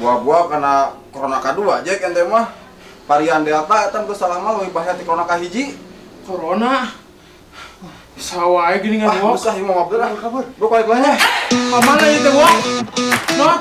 Buah-buah karena corona kadua Jack ente mah. Varian Delta eta geus salah mah leuwih bahaya ti corona kahiji. Corona. Bisa wae gini Ah, kan, Wok. Usah ieu mah mabdur ah. Kabur. Bro, balik lah nya. Ka mana ieu teh, Wok? Not.